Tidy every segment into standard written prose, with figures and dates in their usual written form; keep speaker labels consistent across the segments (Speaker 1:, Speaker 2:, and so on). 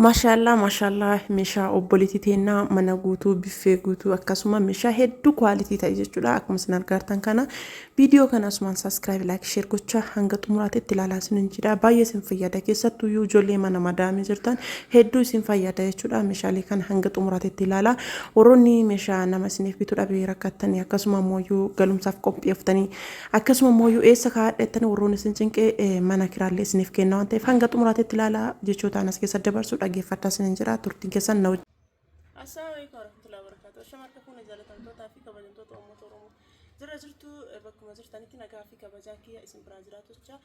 Speaker 1: Mashallah mashallah meeshaa obboleettii teennaa mana guutuu biffee guutuu akkasuma meeshaa hedduu quality ta'e jechuudha akkuma isin argaartan kana viidiyoo kana asumaan subscribe like share gochaa hanga xumuraatti itti ilaalaa isin jedha baay'ee isin fayyada keessattuu iyyuu ijoollee mana madaamii jirtan hedduu isin fayyada jechuudha meeshaalee kana hanga xumuraatti itti ilaalaa warroonni meeshaa nama isiniif bituu dhabee rakkattanii akkasuma ammoo iyyuu galumsaaf qopheefftanii Akkasuma immoo iyyuu eessa kaa'adha jettanii warroonni isin cinqee mana kiraallee isiniif kenna waan ta'eef hanga xumuraatitti ilaalaa jechootaan as keessa dabarsu dhaggeeffadhaa isinin jira turtiin keessan na wajjin.
Speaker 2: Assalaamu alaikum warahmatullahi wabarakatuh. Ashama harka fuune jaalatamtootaa fi kabajamtoota uummata Oromoo. Jirra jirtu bakkuma jirtanitti nagaa fi kabajaa kiyya isin biraa jiraatu jecha.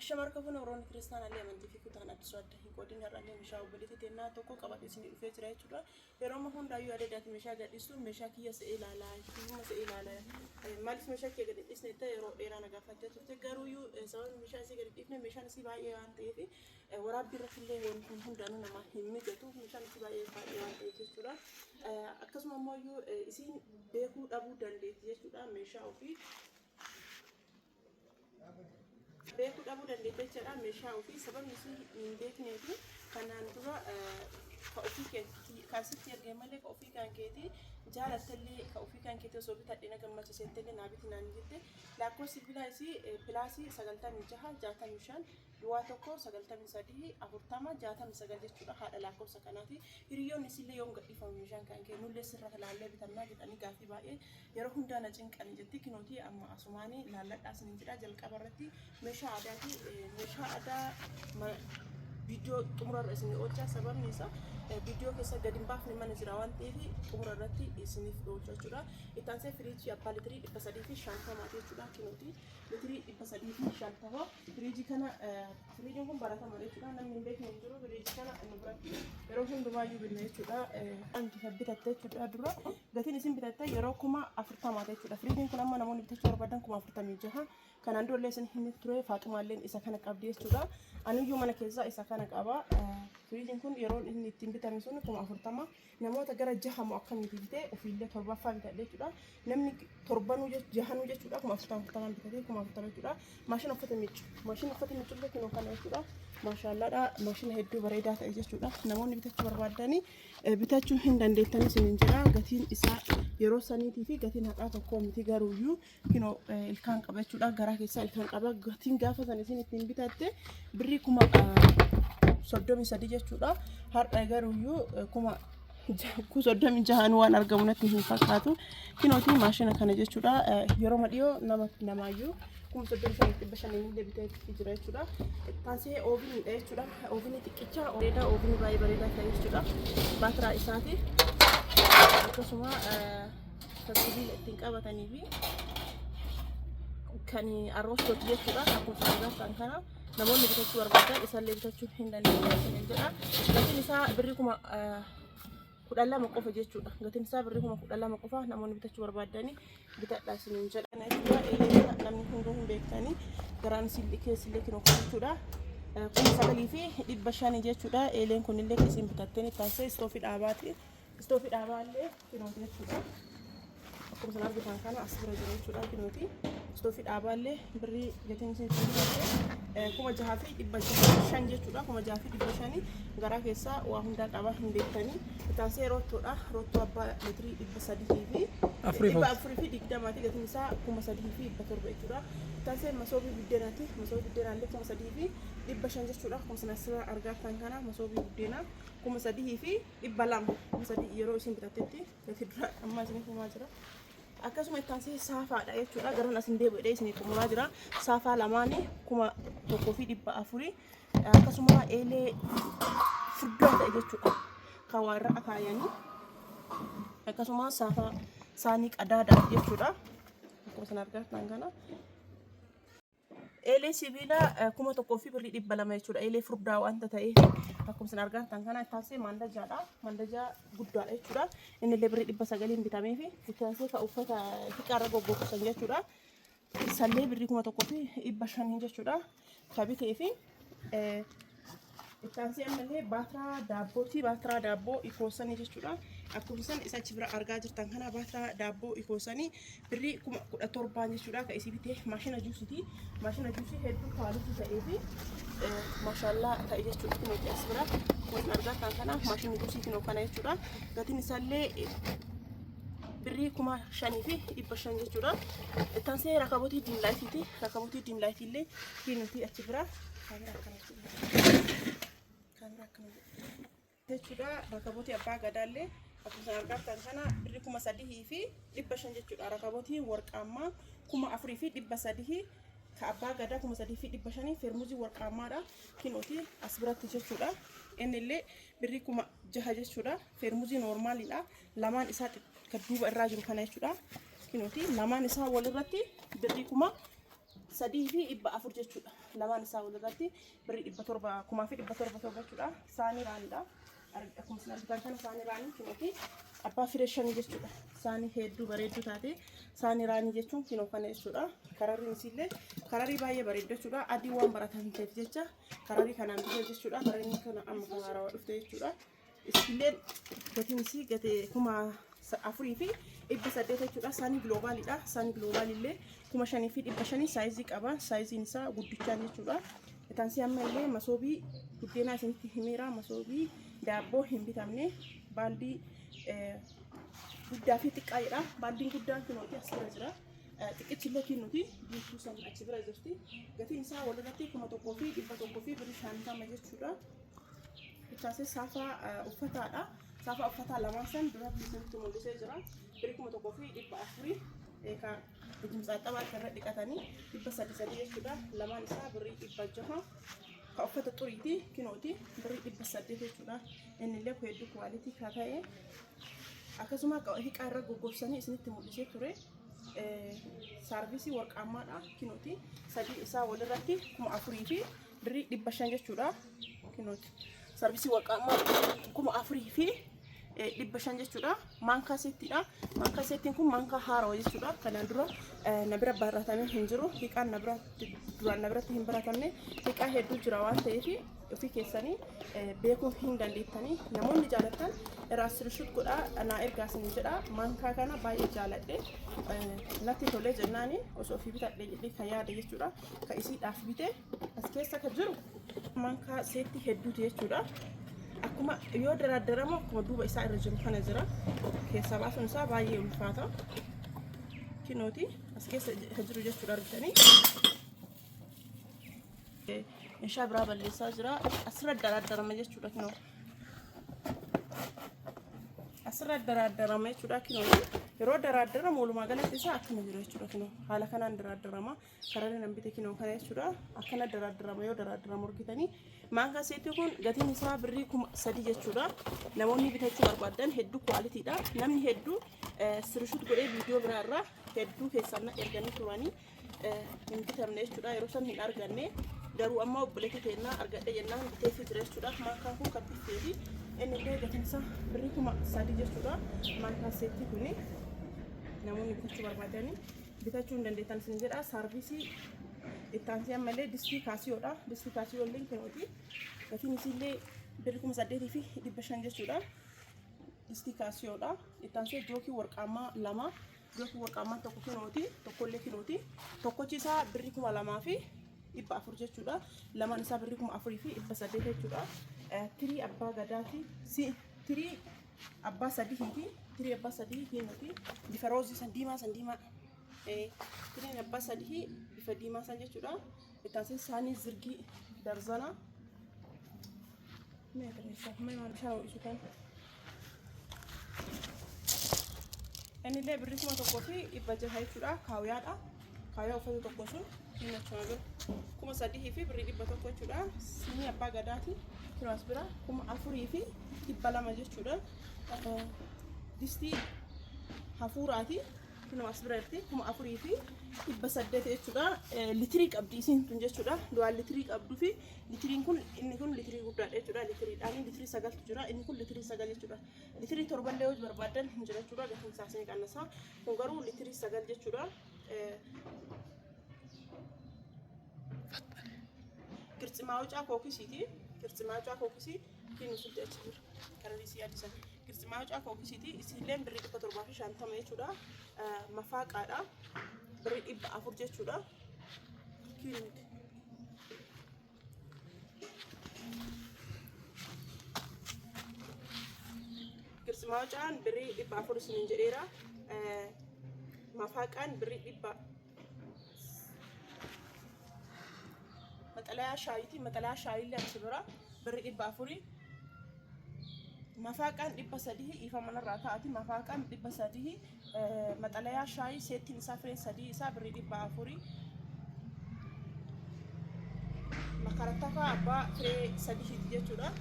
Speaker 2: Ashama harka fuune warroonni kiristaanaallee amantii fi kutaan addisuu adda hin qoodin har'allee meeshaa obboleettii teennaa tokko qabatee isinii dhufee jira jechuudha. Yeroo amma hundaayyuu adeedaati meeshaa gadhiistu meeshaa kiyya se'ee ilaala kiyyuma se'ee ilaala maaliif meeshaa kiyya gadi dhiisne jettee yeroo dheeraa na gaafattee turte garuuyyuu sababni meeshaa isii gadi dhiifne meeshaan isii baay'ee waan ta'eef waraabbii irratti illee wanti kun hundaanuu namaa hin mijatu meeshaan isii baay'ee baay'ee waan ta'eef jechuudha akkasuma immoo isiin beekuu dhabuu dandeetti jechuudha meeshaa ofii beekuu dhabuu dandeette jechaadha meeshaa ofii sababni isii hin beekneefi kanaan dura ka ofii keetti kan sitti ergee malee ka ofii kan keeti jaalattellee ka ofii kan keeti osoo bitadhe na gammachiisettellee naa biti naan jette lakkoofsi bilbilaa isii pilaasii 96 65 duwwaa 1 93 40 69 jechuudha haadha lakkoofsa kanaati hiriyoonni isiillee yoom gadhiifama meeshaan kan kee nullee sirra laallee bitannaa jedhanii gaaffii baay'ee Yeroo hundaa na cinqani jetti kinootii amma asumaani laalladhaa isinin jedha jalqaba irratti meeshaa aadaati meeshaa aadaa viidiyoo xumura irra isinii oolcha sababni isaa viidiyoo keessa gadi hin baafne mana jira waan ta'eef xumura irratti isiniif oolcha jechuudha. Itti aansee firiijii abbaa litirii 350 jechuudha kinootii litirii 350 Firiijii kana firiijiin kun baratamaadha jechuudha. Namni hin beekne hin jiru. Firiijii kana nu biratti yeroo hundumaayyuu binna jechuudha. Wanti kan bitatte jechuudha dura gatiin isin bitatte yeroo 40,000 jechuudha. Firiijiin kun amma namoonni bitachuu barbaadan 46,000. Kanaan durallee isin hin ture Faaxumaalleen isa kana qabdi jechuudha. Aniyyuu mana keessaa isa kana qaba. Firiijiin kun yeroo inni ittiin bitame sun 40,000. Namoota gara jaha moo akkamiiti bitee ofiillee torbaffaa bitadhe jechuudha. Namni torbanuu jahanuu jechuudha 40,000 40n bitatee 40,000 jechuudha. Maashina uffata miiccu. Maashina uffata miiccullee kinoo kana jechuudha. Maashaallaadha. Maashina hedduu bareedaa ta'e jechuudha. Namoonni bitachuu barbaadanii bitachuu hin dandeettanii isiniin jedha. Gatiin isaa yeroo saniitii fi gatiin har'aa tokko miti garuuyyuu kinoo ilkaan qaba jechuudha. Garaa keessaa ilkaan qaba. Gatiin gaafa san isin ittiin bitatte birrii 33,000 jechuudha. Har'a garuuyyuu 36,000 waan argamu natti hin fakkaatu. Kinootii maashina kana jechuudha. Yeroo dhiyoo nama namaayyuu 35,500 illee bitee jira jechuudha. Taansee ooviniidha jechuudha. Oovinii xiqqicha bareedaa oovinii baay'ee bareedaa ta'e jechuudha. Baatiraa isaati. Akkasuma kan sibiila ittiin qabatanii fi kan arroostooti jechuudha. Akkuma isin agartan kana namoonni bitachuu barbaadan isallee bitachuu hin dandeenye isiniin jedha. Gatiin isaa birrii 12,000 qofa jechuudha. Gatiin isaa birrii 12,000 qofa namoonni bitachuu barbaadanii bitadha isiniin jedha. Kana jechuudha eelee namni hunduu hin beektanii garaan isin keessillee kinoo jechuudha. 9,500 jechuudha. Eeleen kunillee isin bitattanii itti aansee istoofii dhaabaati. Istoofii dhaabaallee kinooti jechuudha. Akkuma isin argitan kana as bira jira jechuudha kinooti. Istoofii dhaabaallee birrii gatiin isin ittiin bitatte 6,605 jechuudha. 6,500 garaa keessaa waa hundaa qaba hin beektanii. Itaansee roottoodha. Roottoo abbaa litirii 300 fi 420ti gatiin isaa 3,700 jechuudha. Itaansee masoobii buddeenaati. Masoobii buddeenaallee 3,500 jechuudha. Akkuma isin asirraa argaa kana masoobii buddeenaa 3,200 3,000 yeroo isin bitattetti gatii dura amma isiniif himaa jira. Akkasuma itti aansee saafaadha jechuudha. Garan asin deebi'ee isinii xumuraa jira. Saafaa lamaanii 1,400 akkasuma eelee furdaa ta'e jechuudha. Kan waa irra akaayanii akkasuma saafaa saanii qadaadaaf jechuudha. Akkuma isin argaa jirtan kana. Eelee sibiilaa 1,200 jechuudha. Eelee furdaa wanta ta'eef akkuma isin argaa jirtan kana itti aansee maandajaadha. Maandajaa guddaadha jechuudha. Inni illee birrii 900n bitamee fi itti aansee kan uffata xiqqaarra goggogsan jechuudha. Isallee birrii 1,500 jechuudha. Ka bitee fi Itti ammallee baatiraa daabbooti. Baatiraa daabboo ikoosanii jechuudha. Akkuma isin isa achi bira argaa jirtan kana baatiraa daabboo ikoosanii birrii 17,000 jechuudha. Kan isii bitee maashina juusiiti. Maashina juusii hedduu quality ta'ee fi maashaallaa ta'e jechuudha. Kunuuti as bira akkuma isin argaa jirtan kana maashinni juusii kinoo kana jechuudha. Gatiin isaallee birrii 5,500 jechuudha. Ittaansee rakabotii dim lightiiti. Rakabotii dim lightii illee kinuuti achi bira kaameraa akkana jechuudha. Kaameraa akkana jechuudha. Rakabotii abbaa gadaallee akkuma isin argaa jirtan kana birrii 3,500 jechuudha. Rakabotii warqaammaa 4,300, ka abbaa gadaa 3,500, feermuzii warqaammaadha. Kinooti as biratti jechuudha. Inni illee birrii 6,000 jechuudha. Feermuzii normaliidha. Lamaan isaa kan duuba irraa jiru kana jechuudha. Kinooti lamaan isaa walirratti birrii 3,400 jechuudha. Lamaan isaa walirratti birrii 700, 700,000 jechuudha. Saanii raanidha. Akkuma isin argitan kana saanii raanii kinooti abbaa firee shanii jechuudha. Saanii hedduu bareedduu taate, saanii raanii jechuun kinoo kana jechuudha. Kararriin isiillee kararii baay'ee bareeddu jechuudha. Adii waan baratamteef jecha kararii kanaan bitee jechuudha. Karariin kana amma kan haarawaa dhufte jechuudha. Isilleen gatiin isii gatee 4,800 jechuudha. Saanii Globalidha. Saanii Globalillee 5,500 saayizii qaba. Saayiziin isaa guddichaan jechuudha. Itaansii amma illee masoobii buddeenaa isinitti himeera. Masoobii daabboo hin bitamne, baaldii guddaa fi xiqqaa jedha. Baaldiin guddaan kunooti as bira jira. Xiqqichi illee nuti diimtuu san achi bira jirti. Gatiin isaa walirratti 1,100 fi birrii 50 jechuudha. Ittaasee saafaa uffataadha. Saafaa uffataa lamaan san duratti isinitti mul'isee jira. Birrii 1,400 kan ijimsaaxabaa akka irra dhiqatanii 300 300 jechuudha. Lamaan isaa birrii 600. Ka uffata xuriiti kinooti birrii 800 jechuudha. Inni illee hedduu quality ka ta'e. Akkasuma hiqaa irra goggobsanii isinitti mul'isee ture. Saarvisii warqaammaadha kinooti. Sadii isaa walirratti 4,000 fi birrii 500 jechuudha. Kinooti. Saarvisii warqaammaa 4,500 jechuudha. Maankaa settiidha. Maankaa settiin kun maankaa haarawaa jechuudha. Kanaan dura na bira baratamee hin jiru. Hiqaan na biratti duraan na biratti hin baratamne. Hiqaa hedduu jira waan ta'eef ofii keessanii beekuu hin dandeettanii. Namoonni jaalattan irraa screenshot godhaa naa ergaa isin jedha. Maankaa kana baay'ee jaaladhe, natti tolee jennaani osoo ofii bitadhe jedhee kan yaade jechuudha. Ka isiidhaaf bite as keessa ka jiru maankaa seetti hedduuti jechuudha. Akkuma yoo daraddaramu akkuma duuba isaa irra jiru kana jira. Keessaa baasuun isaa baay'ee ulfaata. Kinooti as keessa jiru jechuudha argitanii. Meeshaa biraa balleessaa jira. Asirra daraaddarama jechuudha kinoo. Asirra daraaddarama jechuudha kinoo. Yeroo daraaddaramu walumaa galatti isaa akkana jira jechuudha kinoo. Haala kanaan daraaddarama. Kararri nan bite kinoo kana jechuudha. Akkana daraaddarama yoo daraaddaramu argitanii. Maankaa seetii kun gatiin isaa birrii 3,000 jechuudha. Namoonni bitachuu barbaadan hedduu qualitydha. Namni hedduu screenshot godhee viidiyoo biraa irraa hedduu keessaan na erganii turanii hin bitamne jechuudha. Yeroo san hin arganne, garuu amma obboleettii teennaa argadhe jennaan biteefii jira jechuudha. Maankaan kun kan biffeeti. Inni illee gatiin isaa birrii 3,000 jechuudha. Maankaan seettii kuni namoonni bitachuu barbaadanii bitachuu hin dandeettan isin jedha. Saarvisii itti aansee ammallee distii Casiodha. Distii Casio illee kunooti. Gatiin isiillee birrii 8,500 jechuudha. Distii Casiodha. Itti aansee jookii warqaammaa lama. Jookii warqaammaa tokko kinooti. Tokkollee kinooti. Tokkochi isaa birrii 2,400 jechuudha. Lamaan isaa birrii 4,800 jechuudha. Tirii abbaa gadaati. Tirii abbaa sadiiti. Tirii abbaa sadii kinooti. Bifa roozii san, diimaa san, diimaa. Tiriin abbaa sadii bifa diimaa san jechuudha. Itti aansee saanii zirgii darzana. Mee barreessaa mee maal bishaan ho'isu kan. Inni illee birrii 1,600 jechuudha. Kaawyaadha. Kaawyaa uffata tokko sun inni achuma bira 3,000 fi birrii 100 jechuudha. Sinii abbaa gadaati. Kunaas bira 4,200 jechuudha. Distii hafuuraati. Kunoo as bira jirti, 4,800 jechuudha. Litirii qabdi isiin tun jechuudha. Du'aan litirii qabduu fi litiriin kun, inni kun litirii guddaadha jechuudha. Litiriidhaan litirii sagaltu jira. Inni kun litirii 9 jechuudha. Litirii torballee yoo barbaadan hin jira jechuudha. Gatiin isaas ni qannasa. Kun garuu litirii 9 jechuudha. Qirtsi maawucaa kookisiiti. Girtsimaacaa kookisii kiinu sulti achi jira. Kararii adisan. Girtsimaacaa kookisiiti. Isiilleen birrii 750 jechuudha. Mafaaqaadha. Birrii 400 jechuudha. Kiinuuti. Girtsimaacaan birrii 400 isiniin jedheera. Mafaaqaan birrii dhibba Maxalayaa shaayiiti. Maxalayaa shaayiillee achi bira birrii 400. Mafaaqaan 300 ifa manarraa taa'ati. Mafaaqaan 300 maxalayaa shaayii seettiin isaa fireen sadii isaa birrii 400. Makarattafaa abbaa firee sadiiti jechuudha.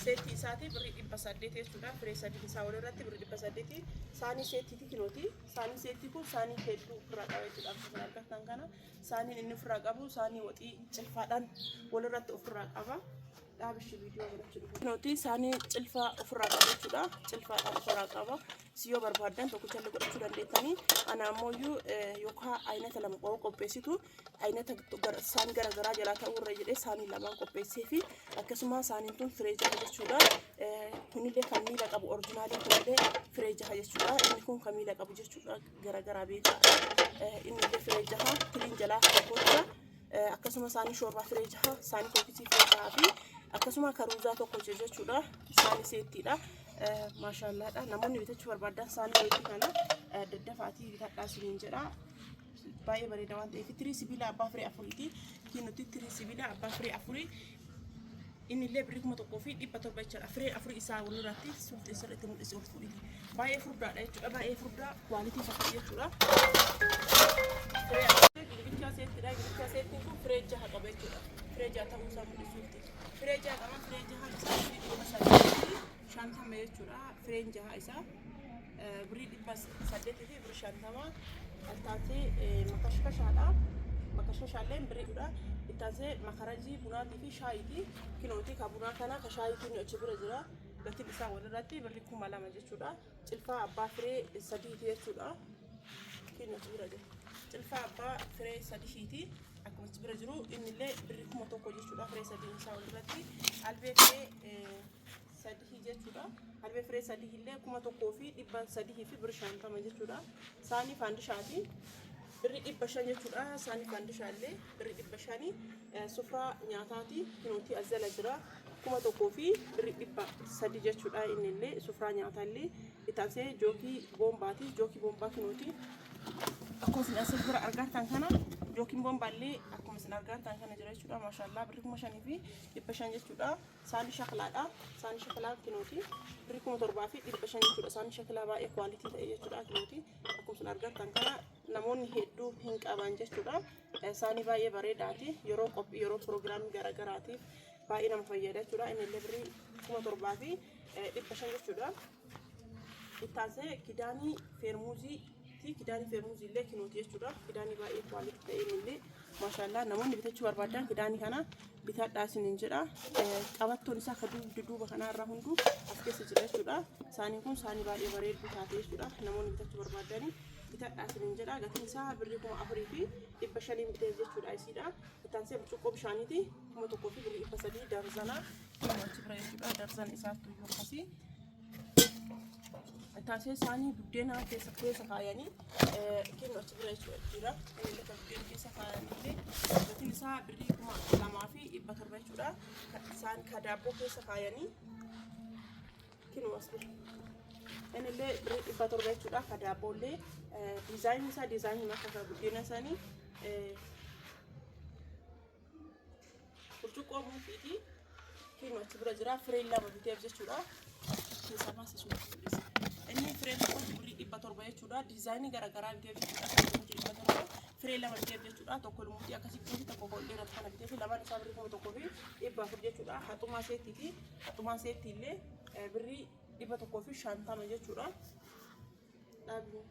Speaker 2: Seettii isaati birrii 800 jechuudha. Firee sadii isaa walirratti birrii 800. Saanii seettiiti kinooti. Saanii seettii kun saanii hedduu ofirraa qaba jechuudha. Akkuma isin argattan kana saaniin inni ofirraa qabu saanii waxii cilfaadhaan walirratti ofirraa qaba. Dhaabishi viidiyoo godhachuu dhufu. Kunooti saanii cilfaa ofirraa qaba jechuudha. Cilfaadhaan ofirraa qaba. Si yoo barbaaddan tokkichallee godhachuu dandeettanii. Ana ammoo yookaan aynata lama qofa qopheessitu aynata saanii gara garaa jalaa ta'uu irra jedhee saanii lamaan qopheessee fi akkasuma saaniin tun firee jaha jechuudha. Kunillee kan miila qabu orjinaaliin kunillee firee jaha jechuudha. Inni kun kan miila qabu jechuudha gara garaa beekaa. Innillee firee jaha tiriin jalaa tokkocha akkasuma saanii shoorbaa firee jaha saanii kookisii firee jaha fi akkasuma karuuzaa tokko jechuudha. Saanii seettiidha. Maashaallaadha. Namoonni bitachuu barbaadan saanii seettii kana daddafaatii bitadhaa isiniin jedha. Baay'ee bareeda waan ta'eef tirii sibiilaa abbaa firee afuriiti. Nuti tirii sibiilaa abbaa firee afurii inni illee birrii 1700 jechuudha. Firee afurii isaa walirratti sulxee sirriitti mul'ise ol fuudhiti. Baay'ee furdaadha jechuudha. Baay'ee furdaa kwaalitii fakkaatu jechuudha. Firee afurii gilgilchaa seettidha. Gilgilchaa seettiin kun firee jaha qaba jechuudha. Firee jaha ta'uu isaa mul'isuutti. Firee jaha qaba. Firee jaha isaa birrii 850 jechuudha. Fireen jaha isaa. Birrii 800 fi birrii 50 altaatee makashkashaadha. Makashkashaalleen birriidha. Ittaansee makarajii bunaatii fi shaayiiti. Kilooti ka bunaa kana ka shaayiitiin achi bira jira. Gatiin isaa walirratti birrii 2000 jechuudha. Cilfaa abbaa firee sadiiti jechuudha. Kiinoo achi bira jira. Cilfaa abbaa firee sadiiti. Akkuma achi bira jiru innillee birrii 1000 jechuudha. Firee sadiin isaa walirratti. Albee firee sadihii jechuudha. Albee firee sadihii illee 1300 fi birri 50 jechuudha. Saanii faandishaati. Birri 500 jechuudha. Saanii faandishaa illee birri 500. Sufraa nyaataati. Kinootii as jala jira. 1000 fi birri 300 jechuudha. Inni illee sufraa nyaataa illee itti aansee jookii boombaati. Jookii boombaa kinootii. Akkuma isin asii bira argartan kana jookiin boombaa illee akkuma isin argartan kana jira jechuudha. Maashaallah birri 5500 jechuudha. Saani shaklaadha. Saani shaklaa kinooti. Birrii 7500 jechuudha. Saani shaklaa baay'ee kwaalitii ta'e jechuudha kinooti. Akkuma isin argattan kana namoonni hedduu hin qaban jechuudha. Saanii baay'ee bareedaati. Yeroo qophii yeroo piroogiraamii garaagaraatiif baay'ee nama fayyada jechuudha. Inni illee birrii 7500 jechuudha. Itti aansee kidaanii feermuuzii ti. Kidaanii feermuuzii illee kinooti jechuudha. Kidaanii baay'ee kwaalitii ta'e inni illee maashaallah namoonni bitachuu barbaadan kidaanii kana bitadhaa isiniin jedha. Qabattoon isaa ka dugda duuba kanaa irraa hunduu as keessa jira jechuudha. Saaniin kun saanii baay'ee bareedduu taate jechuudha. Namoonni bitachuu barbaadani bitadhaa isiniin jedha. Gatiin isaa birrii 4500n bitee jechuudha isiidha. Itti aansee burcuqqoo bishaaniiti 1000 fi birrii 300 darzana achi bira jechuudha. Darzan isaattu iyyuu akkasii. Taasee isaanii buddeena keessa keessa kaayanii kennu achi bira jechuudha jira. Inni illee kan buddeena keessa kaayanii illee gatiin isaa birrii 2700 jechuudha. Isaan ka daabboo keessa kaayanii kennu as bira. Inni illee birrii 700 jechuudha. Ka daabboo illee diizaayinii isaa diizaayinii akka buddeena isaanii Burcuqqoo muufiiti. Kiinoo achi bira jira. Fireen lama biteef jechuudha. Keessaa baasisuu mul'isa. Inni fireen tokkotti birrii 700 jechuudha. Diizaayinii garaagaraa biteef jechuudha. Fireen tokkotti 700. Firee lama biteef jechuudha. Tokko lumuutii akkasii biteef tokko kollee irratti kana biteef lamaan isaa birrii 1400 jechuudha. Haxumaa seettiiti. Haxumaa seettii illee birrii 150 jechuudha. Dhaabni.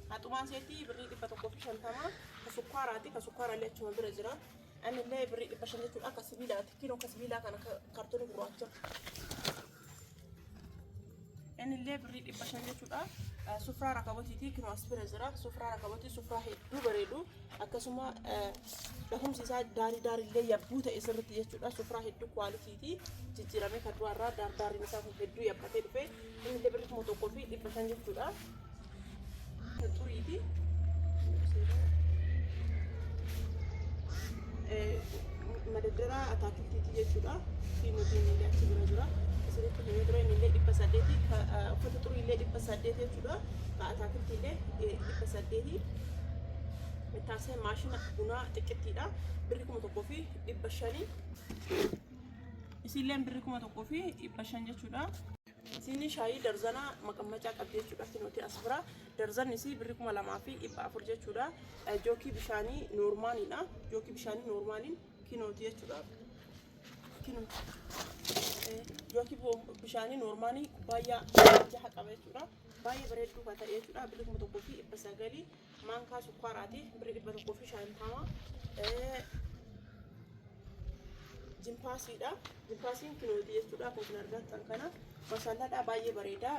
Speaker 2: Haxumaan seetii birrii 150 ka sukkaaraati ka sukkaaraallee achuma bira jira. Anillee birrii 500 jechuudha akka sibiilaati kiiloo akka sibiilaa kana kaartoonii gurraacha. Inni illee birrii 500 jechuudha. Sufraa rakabotiiti kinoo as bira jira. Sufraa rakabotii sufraa hedduu bareedu. Akkasuma dhahumsi isaa daarii daarillee yabbuu ta'e sirriitti jechuudha. Sufraa hedduu kwaalitiiti. Jijjiiramee kan duraarraa daar daariin isaa kun hedduu yabbatee dhufe. Inni illee birrii 1500 jechuudha. Xuriiti. Madaddaraa ataakiltiiti jechuudha. Fi nuti inni achi bira jira. Isinitti himee ture inni illee 800, uffata xurii illee 800 jechuudha. Ka ataakiltii illee 800. Ittaasee maashina bunaa xiqqittiidha. Birri 1500. Isiilleen birri 1500 jechuudha. Siinii shaayii darzana maqammacaa qabdi jechuudha. Kinooti as bira. Darzanni isii birri 2400 jechuudha. Jookii bishaanii noormaaliidha. Jookii bishaanii noormaaliin kinooti jechuudha. Kinooti. Jookii bishaanii noormaalii kubbaayyaa jaha qaba jechuudha. Baay'ee bareedduu kan ta'e jechuudha. Birri 1900. Maankaa sukkaaraati. Birri 150. Jimpaasiidha. Jimpaasiin kinooti jechuudha. Akkuma isin argattan kana. Mashallaadha baay'ee bareeda.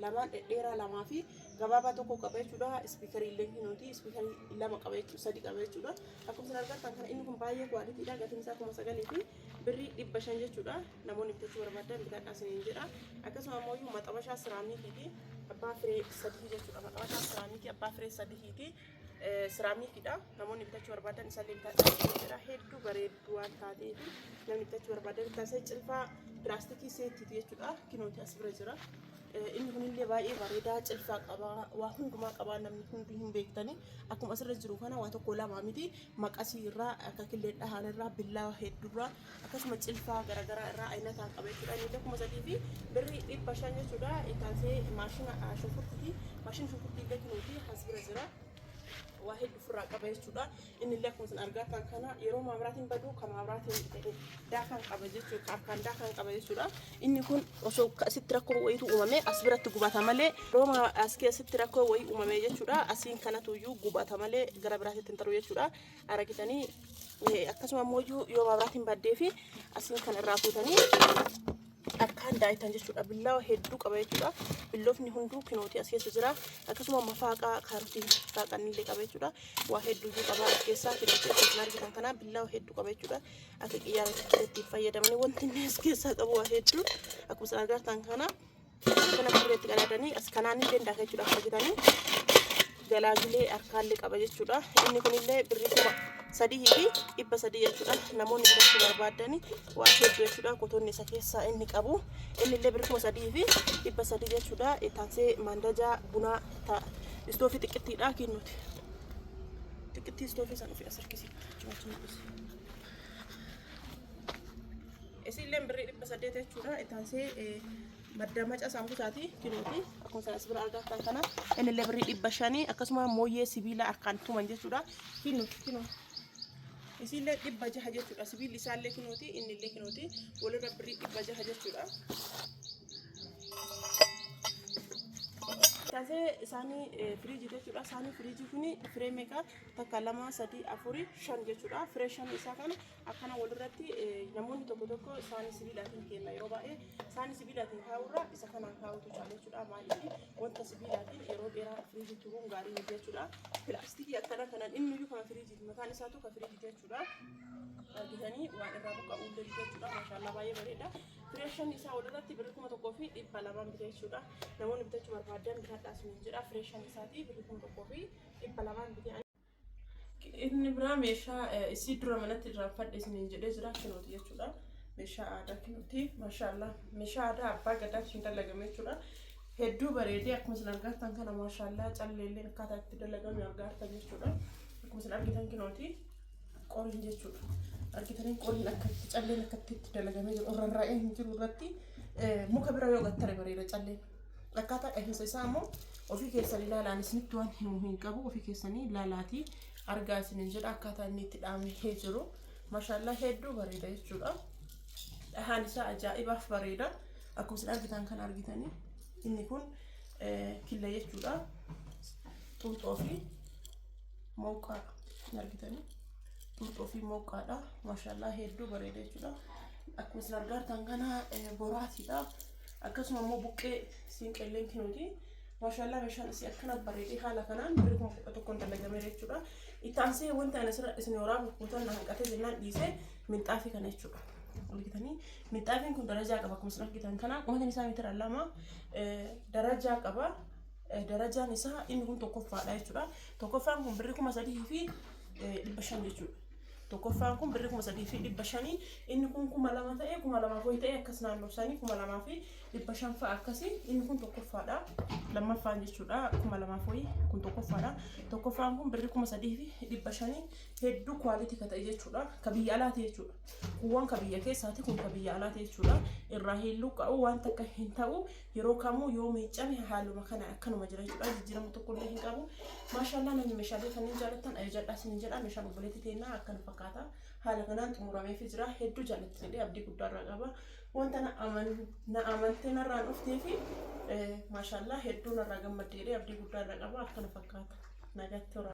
Speaker 2: Lamaan dhedheeraa lamaa fi gabaabaa tokko qaba jechuudha. Ispiikarii illee kinooti. Ispiikarii lama qaba jechuudha. Sadi qaba jechuudha. Akkuma isin argattan kana inni kun baay'ee kwaalitiidha. Gatiin isaa 9000 fi birrii 500 jechuudha. Namoonni bitachuu barbaadan bitadhaa isiniin jedha. Akkasuma ammoo maxabashaa siraamikiiti. Abbaa firee sadii jechuudha. Maxabashaa siraamikii abbaa firee sadiiti. Siraamikiidha. Namoonni bitachuu barbaadan isallee bitadhaa isiniin jedha. Hedduu bareedduu waan taateef namni bitachuu barbaadan bittaa. Cilfaa pilaastikii seettiiti jechuudha. Kinooti as bira jira. Inni kunillee baay'ee bareedaa cilfaa qaba. Waa hundumaa qaba namni hundi hin beektani. Akkuma asirra jiru kana waa tokko lama miti. Maqasii irraa akka killee dhahaan irraa billaa hedduurraa akkasuma cilfaa garaagaraa irraa ayinataa qaba jechuudha. Inni 3000 fi birrii 500 jechuudha. Itaansee maashina shunkurtiiti. Maashina shunkurtii illee kinooti as bira jira. Waa hedduu ofirraa qaba jechuudha. Inni illee akkuma isin argattan kana yeroo maabraatiin badu kan maabraatiin daakan qaba jechuudha. Harkaan daakan qaba jechuudha. Inni kun osoo asitti rakkoo wayiitu uumame as biratti gubata malee yeroo as keessatti rakkoo wayii uumame jechuudha. Asiin kanatu iyyuu gubata malee gara biraatti hin taru jechuudha. Argitanii akkasuma immoo yoo maabraatiin baddee fi asiin kan irraa fuutanii akkaan daayitan jechuudha. Billaawa hedduu qaba jechuudha. Billoofni hunduu kinootii as keessa jira. Akkasuma mafaaqaa kaarotii faaqan illee qaba jechuudha. Waa hedduu qaba as keessaa kinootii akkasuma argitan kana billaawa hedduu qaba jechuudha. Akka xiyyaara itti fayyadamanii wanti inni as keessaa qabu waa hedduu akkuma isin agartan kana kana fuulleetti qadaadanii as kanaan illee daaka jechuudha. Akka argitanii galaagilee harkaallee qaba jechuudha. Inni kunillee birrii 3300 jechuudha. Namoonni bitachuu barbaadani waa hedduu jechuudha. Kotonni isa keessaa inni qabu. Inni illee birrii 3300 jechuudha. Taansee maandajaa bunaa istoofii xiqqittiidha kennuti. Xiqqittii istoofii san ofii as harkisi. Isillee birrii 800 jechuudha. Taansee maddamaca saambusaati kilooti. Akkuma isaan as bira argattan kana inni illee birrii 500 akkasuma mooyyee sibiila harkaan tuman jechuudha. Kinu kinu. Isillee 600 jechuudha. Sibiilli isaallee kinooti inni illee kinooti. Walirra birrii 600 jechuudha. Taasee isaanii firiijii jechuudha. Isaanii firiijii kuni firee meeqa? Takka lama sadii afurii shan jechuudha. Firee shan isaa kana akkana walirratti namoonni tokko tokko isaanii sibiilaatiin kenna yeroo baay'ee isaanii sibiilaatiin kaa'urra isa kanaan kaa'utu caala jechuudha. Maaliif wanta sibiilaatiin yeroo dheeraa firiijii turuun gaarii miti jechuudha. Pilaastikii akkana kanaan inni iyyuu kan firiijiiti mataan isaatu kan firiijiiti jechuudha. Argitanii waan irraa buqqa'uu illee jechuudha. Maashaallah baay'ee bareeda. Firee shan isaa walirratti birrii 1200 bite jechuudha. Namoonni bitachuu barbaadan bitadhaa isiniin jedha. Firee shan isaatii birrii 1200 bite. Inni biraa meeshaa isii dura manatti irraanfadhe isiniin jedhee jira kinooti jechuudha. Meeshaa aadaa kinooti. Maashaallah meeshaa aadaa abbaa gadaatiin dalagame jechuudha. Hedduu bareedee akkuma isin argattan kana maashaallah calleelleen akkaataa itti dalagame argattan jechuudha. Akkuma isin argitan kinooti qoriin jechuudha. Argitanii qoriin akka itti calleen akka itti dalagamee jiru rarra'ee hin jiru irratti muka bira yoo gattare bareeda calleen. Akkaataa dhahinsa isaa immoo ofii keessan ilaalaan isinitti waan himu hin qabu ofii keessanii ilaalaatii argaa isiniin jedha akkaataa inni itti dhahamee jiru. Maashaallah hedduu bareeda jechuudha. Dhahaan isaa ajaa'ibaaf bareeda. Akkuma isin argitan kan argitanii inni kun killa jechuudha. Xuuxoo fi mooqaa argitanii xuuxoo fi mooqaadha. Maashaallah hedduu bareeda jechuudha. Akkuma isin argitan kana boraatiidha. Akkasuma immoo buqqee siinqelleen kinuuti. Maashaallah, meeshaan isii akkana bareedee haala kanaan birrii 11,000 dalagameera jechuudha. Itti aansee wanta ani asirra isin waraabuuf guutan na hanqatee jennaan dhiisee minxaafii kana jechuudha. Argitanii, minxaafiin kun darajaa qaba. Akkuma isin argitan kana qumatiin isaa meetira 2 darajaa qaba. Darajaan isaa inni kun tokkoffaadha jechuudha. Tokkoffaan kun birrii 3,500 jechuudha. Tokkoffaan kun birrii 3,500. Inni kun 2,000 ta'e, 2,000 foyi ta'e, akkas naannoo isaanii 2,500 fa'a akkasii. Inni kun tokkoffaadha. Lammaffaan jechuudha 2,000 foyi kun tokkoffaadha. Tokkoffaan kun birrii 3,500, hedduu quality ka ta'e jechuudha. Ka biyya alaati jechuudha. Kuuwwan ka biyya keessaati, kun ka biyya alaati jechuudha. Irraa hin luqqa'u, waan takka hin ta'u. Yeroo kamuu yoo miiccame haaluma kana akkanuma jira jechuudha. Jijjiirama tokkollee hin qabu. Maashaallah, namni meeshaalee kanneen jaallattan ajajadhaa isiniin jedha. Meeshaan obboleettii teennaa akkana fakkaata. Haala kanaan xumurameefii jira. Hedduu jaallatti jedhee abdii guddaa irraa qaba. Wanta na amantee narraan dhuftee fi maashaallah hedduu narraa gammadde jedhee abdii guddaa irraa qaba. Akkana fakkaata. Nagaatti horaa.